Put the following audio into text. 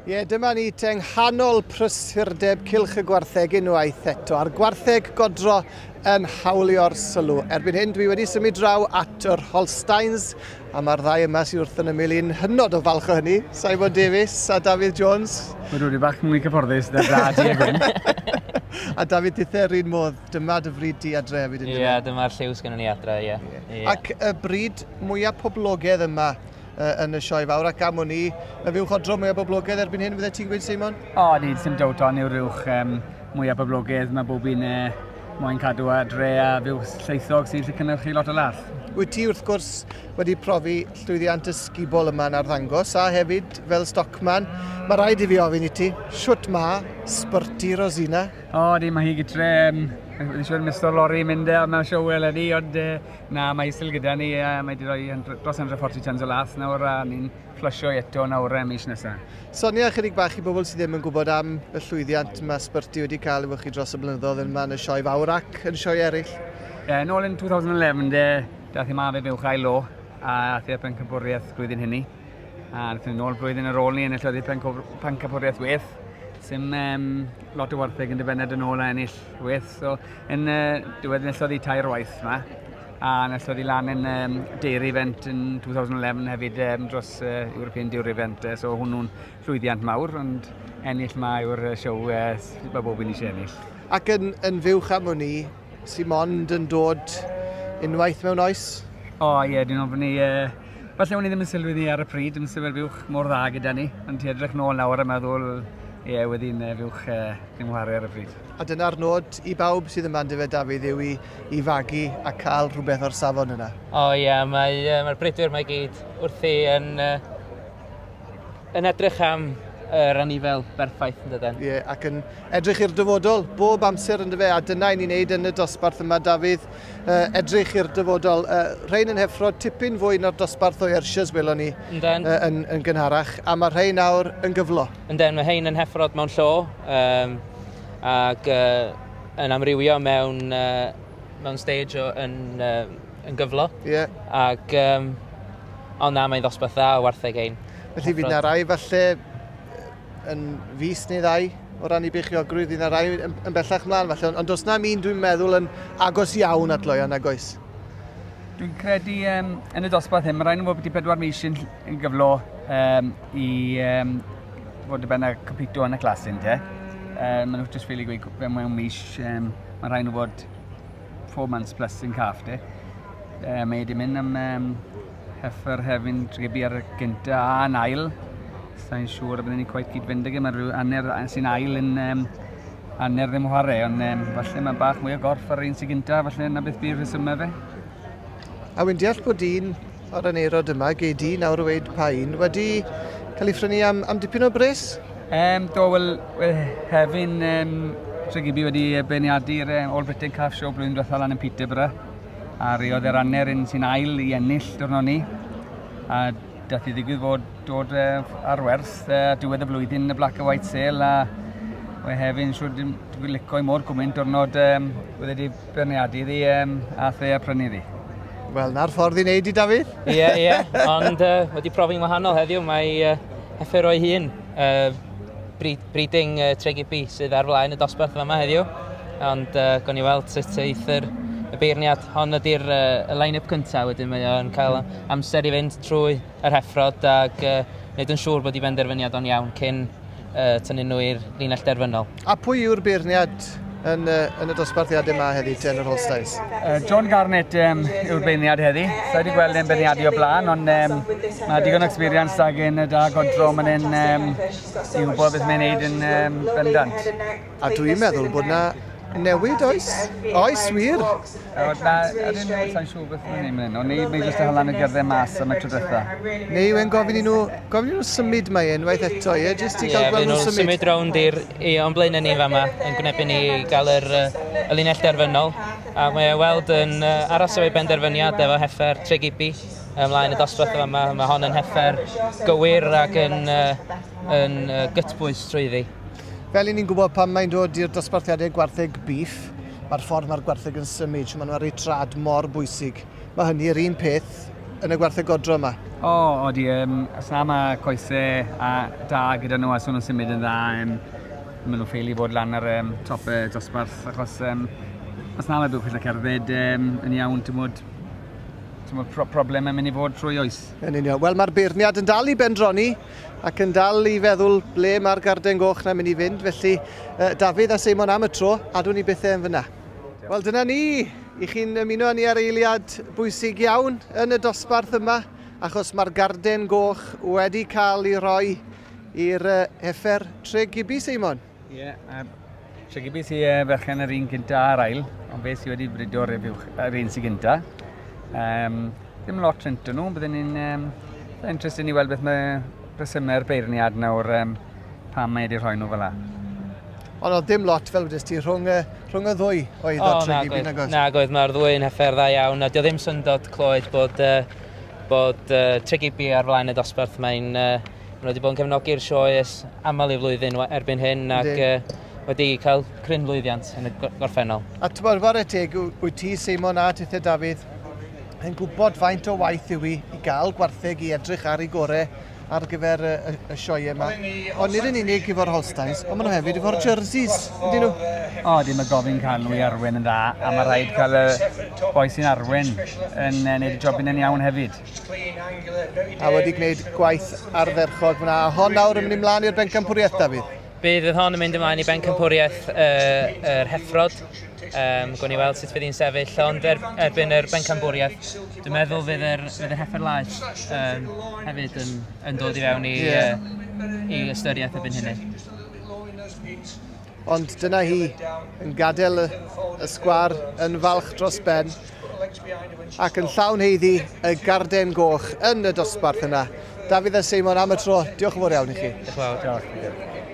Ie, dyma ni te yng nghanol prysurdeb Cylch y Gwartheg unwaith eto, a'r gwartheg godro yn hawlio'r sylw. Erbyn hyn, dwi wedi symud draw at yr Holsteins, a mae'r ddau yma sydd wrth yn ymyl i'n hynod o falch o hynny, Simon Davies a Dafydd Jones. Mae rhywun bach mwy cyfforddus na da di a gwyn. A Dafydd, dithau'r un modd, dyma dy fryd di adre hefyd. Ie, yeah, dyma'r lliw sgynnon ni adre, ie. Yeah. Ac y bryd mwyaf poblogaidd yma yn y sioe fawr, ac am wn i, y fuwch odro mwyaf boblogaidd erbyn hyn, fydde ti'n gweud, Simon? O, ni, sim dowt on yw'r uwch mwyaf boblogaidd. Mae bob un moyn cadw adre a fuwch llaethog sy'n lle cynnyrchu lot o lath. Wyt ti wrth gwrs wedi profi llwyddiant ysgubol yma yn arddangos, a hefyd fel stockman, mae rhaid i fi ofyn i ti, shwt ma Spurty Rosina? O, di, mae hi gytre, wedi siŵr Mr Lorry mynd e mewn sioe eleni, ond na, mae hi still gyda ni, mae wedi rhoi dros 140 tons o lath nawr, a ni'n fflysio eto nawr mis nesaf. Sonia chydig bach i bobl sydd ddim yn gwybod am y llwyddiant mae Spurty wedi cael efo chi dros y blynyddoedd yma yn y sioe fawr ac yn sioe eraill. Ie, nôl yn 2011, de, dath i ma fe fuwch ail lo, a ath i pencampwriaeth blwyddyn hynny. A nath ni nôl blwyddyn ar ôl ni enillodd i pencampwriaeth weth. Sim lot o wartheg yn dibynnu yn ôl a ennill weth. So, yn diwedd enillodd i tair waith ma. A enillodd i lan yn Dairy Event yn 2011 hefyd dros European Dairy Event. So hwnnw'n llwyddiant mawr, ond ennill ma yw'r siow mae bob un eisiau ennill. Ac yn fuwch am wn i, sy'n mond yn dod unwaith mewn oes? O ie, dwi'n ofni... Falle o'n i ddim yn sylwi ni ar y pryd, yn sylwi'r fuwch mor dda gyda ni, ond ti edrych nôl nawr a meddwl, ie, wedi'n fuwch ddim chwarae ar y pryd. A dyna'r nod i bawb sydd yma'n dyfe, Dafydd, yw i fagu a cael rhywbeth o'r safon yna. O ie, mae'r bridwyr mae gyd wrthi yn edrych am yr anifel berffaith, yn dydyn. Ie, ac yn edrych i'r dyfodol, bob amser yn dyfe, a dyna i ni'n neud yn y dosbarth yma, Dafydd, edrych i'r dyfodol. Rhain yn heffro tipyn fwy na'r dosbarth o Ayrshires welon ni yn gynharach, a mae rhain nawr yn gyflo. Ynden, mae rhain yn heffrod mewn llo, ac yn amrywio mewn stage yn gyflo. Ie. Ac, ond na, mae'n ddosbarth dda o wartheg ein. Felly fydd na rai falle yn fis neu ddau o ran i beichiogrwydd, fydd na rai yn bellach mlaen falle, ond does na'm un dwi'n meddwl yn agos iawn at loion, nag oes? Dwi'n credu yn y dosbarth hyn, mae rhaid nhw fod wedi 4 mis yn gyflo i fod y ben a compito yn y clas hyn, te. Maen nhw jyst ffili gweud mewn mis, mae rhaid nhw fod 4 months plus yn caff, te. Mae wedi mynd am heffer hefyn Trebi ar y gynta a yn ail. Sa'n siŵr y byddwn ni cweit gyd-fynd ag e, mae rhyw anner sy'n ail yn anner ddim chwarae, ond falle mae bach mwy o gorff ar un sy'n gynta, falle na beth bydd rhesymau fe. A wy'n deall bod un o'r aneirod yma, gei di nawr o weid pa un, wedi cael ei phrynu am dipyn o bres? Do, wel, hefyn Tregibi wedi beirniadu'r All Britain Calf Show blwyddyn diwethaf lan yn Peterborough, a riodd yr anner un sy'n ail i ennill diwrnod ni. A dath i ddigwydd fod dod ar werth diwedd y flwyddyn yn y Black and White Sale, a we hefyd siŵr dim dwi'n licio i mor gwmynt diwrnod wedi wedi beirniadu iddi a the a prynu iddi. Wel, na'r ffordd i wneud i, Dafydd. Ie, ie, ond wedi profi'n wahanol heddiw, mae heffer o'i hun, breeding Tregibi sydd ar flaen y dosbarth yma heddiw, ond gawn ni weld sut eith y beirniad. Hon ydy'r y line-up cyntaf, wedyn mae o'n cael amser i fynd trwy yr heffrod ac wneud yn siŵr bod i benderfyniad o'n iawn cyn tynnu nhw i'r linell derfynol. A pwy yw'r beirniad yn y dosbarthiadau yma heddi te yn yr Holsteins? John Garnett yw'r beirniad heddi. Sa i wedi gweld e'n beirniadu o blaen, ond mae digon o experience ag yn y da godro man hyn i wybod beth mae'n neud yn bendant. A dwi'n meddwl bod na newid, oes? Oes, wir? O, na, ydyn nhw, sa'n siŵr beth mae'n neud man hyn, ond neu mae jyst y halan y gerdded mas am y tro diwetha. Neu yw e'n gofyn i nhw symud mae unwaith eto, ie? Jyst i gael Ie, gweld fy nhw nhw'n symud. symud rownd i o'n blaen ni fama, yn gwynebu ni i gael y linell derfynol. A mae e weld yn aros efo'i benderfyniad efo heffer Tregibi ymlaen y dosbarth yma. Mae hon yn heffer gywir ac yn gytbwys trwyddi. Fel i ni'n gwybod pan mae'n dod i'r dosbarthiadau gwartheg beef, mae'r ffordd mae'r gwartheg yn symud, maen nhw'n ar eu trad mor bwysig. Mae hynny yr un peth yn y gwartheg godro yma. O, odi, os na mae coesau a da gyda nhw a so nhw'n symud yn dda, maen nhw'n ffeili bod lan ar top y dosbarth, achos os na mae buwch yn cerdded yn iawn, ti'n modd, problem yn mynd i fod trwy oes. Yn union. Wel, mae'r beirniad yn dal i bendroni ac yn dal i feddwl ble mae'r garden goch na'n mynd i fynd. Felly, Dafydd a Seimon am y tro, adwn ni bethau yn fyna. Wel, dyna ni. I chi'n ymuno â ni ar eiliad bwysig iawn yn y dosbarth yma, achos mae'r garden goch wedi cael ei roi i'r heffer Tregibi, Seimon. Ie, yeah, Tregibi sy'n berchen yr un cynta a'r ail, ond fe sydd wedi brido'r yr un sy'n gynta. Ddim lot rhynt nhw, byddwn ni'n interesting i weld beth mae rhesymau'r beirniad nawr pam mae wedi rhoi nhw fel la. Ond oedd dim lot, fel wedys ti, rhwng y ddwy oedd o Tregibi, nag oedd? Nag oedd, mae'r ddwy yn heffer dda iawn, a dio ddim syndod clywed bod Tregibi ar flaen y dosbarth. Mae'n wedi bod yn cefnogi'r sioe ers aml i flwyddyn erbyn hyn, ac wedi cael cryn lwyddiant yn y gorffennol. A ti'n bod, whare teg, wyt ti, Seimon a tithe Dafydd, yn gwybod faint o waith yw i gael gwartheg i edrych ar ei gorau ar gyfer y sioe yma. Ond nid yn unig efo'r Holsteins, ond maen nhw hefyd efo'r Jerseys, ydyn nhw? O, dim y gofyn cael nhw i arwen yn dda, a mae rhaid cael y boi sy'n arwen yn gwneud y jobyn yn iawn hefyd. A wedi gwneud gwaith ardderchog fyna. A hon nawr yn mynd ymlaen i'r bencampwriaeth, Dafydd? Bydd hon yn mynd ymlaen i bencampwriaeth yr heffrod. Gwn i weld sut fydd hi'n sefyll, ond erbyn yr bencampwriaeth, dwi'n meddwl fydd yr heffer laeth hefyd yn dod i fewn i ystyriaeth erbyn hynny. Ond dyna hi, yn gadael y sgwâr yn falch dros ben ac yn llawn heiddi y garden goch yn y dosbarth yna. Dafydd a Seimon am y tro, diolch yn fawr iawn i chi. Diolch yn fawr. Diolch.